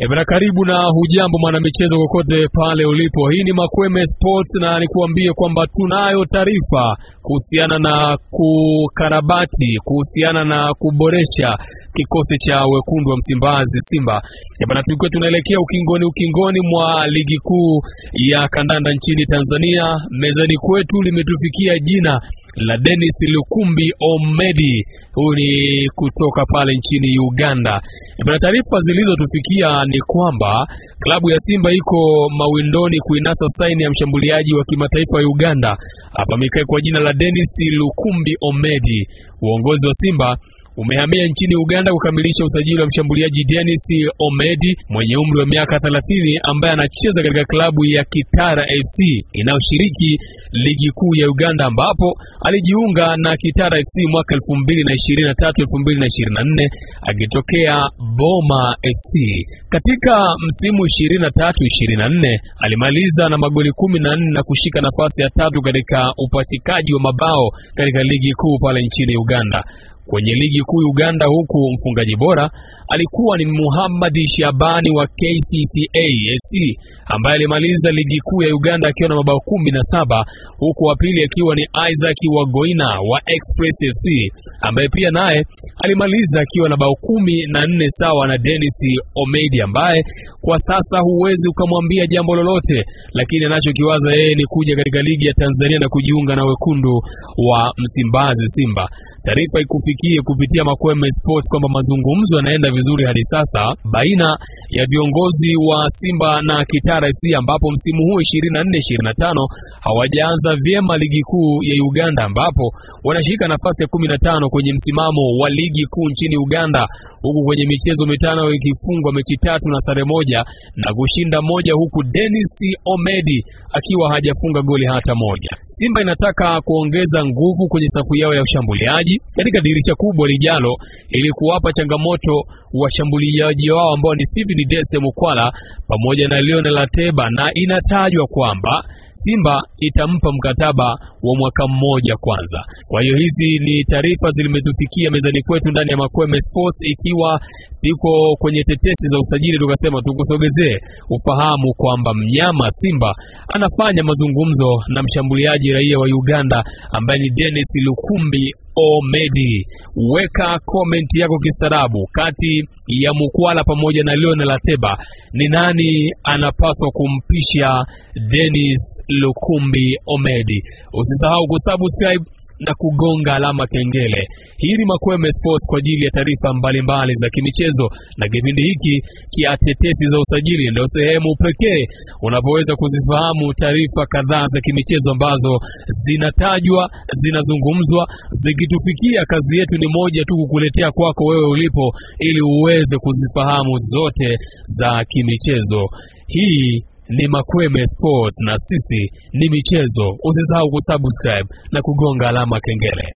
Ebana, karibu na hujambo mwanamichezo kokote pale ulipo. Hii ni Makweme Sports na nikuambie kwamba tunayo taarifa kuhusiana na kukarabati, kuhusiana na kuboresha kikosi cha wekundu wa Msimbazi Simba. Ebana, tulikuwa tunaelekea ukingoni mwa ligi kuu ya kandanda nchini Tanzania. Mezani kwetu limetufikia jina la Dennis Lukumbi Omedi, huyu ni kutoka pale nchini Uganda. Na taarifa zilizotufikia ni kwamba klabu ya Simba iko mawindoni kuinasa saini ya mshambuliaji wa kimataifa wa Uganda afahamikaye kwa jina la Dennis Lukumbi Omedi. Uongozi wa Simba umehamia nchini Uganda kukamilisha usajili wa mshambuliaji Dennis Omedi mwenye umri wa miaka 30 ambaye anacheza katika klabu ya Kitara FC inayoshiriki ligi kuu ya Uganda, ambapo alijiunga na Kitara FC mwaka 2023-2024 akitokea Boma FC. Katika msimu 23-24 alimaliza na magoli 14 na kushika nafasi ya tatu katika upachikaji wa mabao katika ligi kuu pale nchini Uganda. Kwenye ligi kuu Uganda, huku mfungaji bora alikuwa ni Muhammad Shabani wa KCCA FC ambaye alimaliza ligi kuu ya Uganda akiwa na mabao 17, huku wa pili akiwa ni Isaac Wagoina wa Express FC ambaye pia naye alimaliza akiwa na bao 14 sawa na Dennis Omedi ambaye kwa sasa huwezi ukamwambia jambo lolote, lakini anachokiwaza yeye ni kuja katika ligi ya Tanzania na kujiunga na wekundu wa Msimbazi Simba. Taarifa ikufikie kupitia Makweme Sports kwamba mazungumzo yanaenda vizuri hadi sasa baina ya viongozi wa Simba na Kitara FC, ambapo msimu huu 24-25 hawajaanza vyema ligi kuu ya Uganda, ambapo wanashika nafasi ya 15 kwenye msimamo wa ligi kuu nchini Uganda, huku kwenye michezo mitano ikifungwa mechi tatu na sare moja na kushinda moja, huku Dennis Omedi akiwa hajafunga goli hata moja. Simba inataka kuongeza nguvu kwenye safu yao ya ushambuliaji katika dirisha kubwa lijalo ili kuwapa changamoto washambuliaji wao ambao ni Steven Dese Mukwala pamoja na Lionel Ateba, na inatajwa kwamba Simba itampa mkataba wa mwaka mmoja kwanza. Kwa hiyo hizi ni taarifa zilimetufikia mezani kwetu ndani ya Makweme Sports, ikiwa tuko kwenye tetesi za usajili, tukasema tukusogezee ufahamu kwamba mnyama Simba anafanya mazungumzo na mshambuliaji raia wa Uganda ambaye ni Dennis Lukumbi Omedi. Weka comment yako kistaarabu, kati ya Mukwala pamoja na Lionel Ateba, ni nani anapaswa kumpisha Dennis Lukumbi Omedi? Usisahau kusubscribe na kugonga alama kengele. Hii ni Makweme Sports kwa ajili ya taarifa mbalimbali za kimichezo, na kipindi hiki cha tetesi za usajili ndio sehemu pekee unapoweza kuzifahamu taarifa kadhaa za kimichezo ambazo zinatajwa, zinazungumzwa, zikitufikia. Kazi yetu ni moja tu, kukuletea kwako wewe ulipo, ili uweze kuzifahamu zote za kimichezo. Hii ni Makweme Sports na sisi ni michezo. Usisahau kusubscribe na kugonga alama kengele.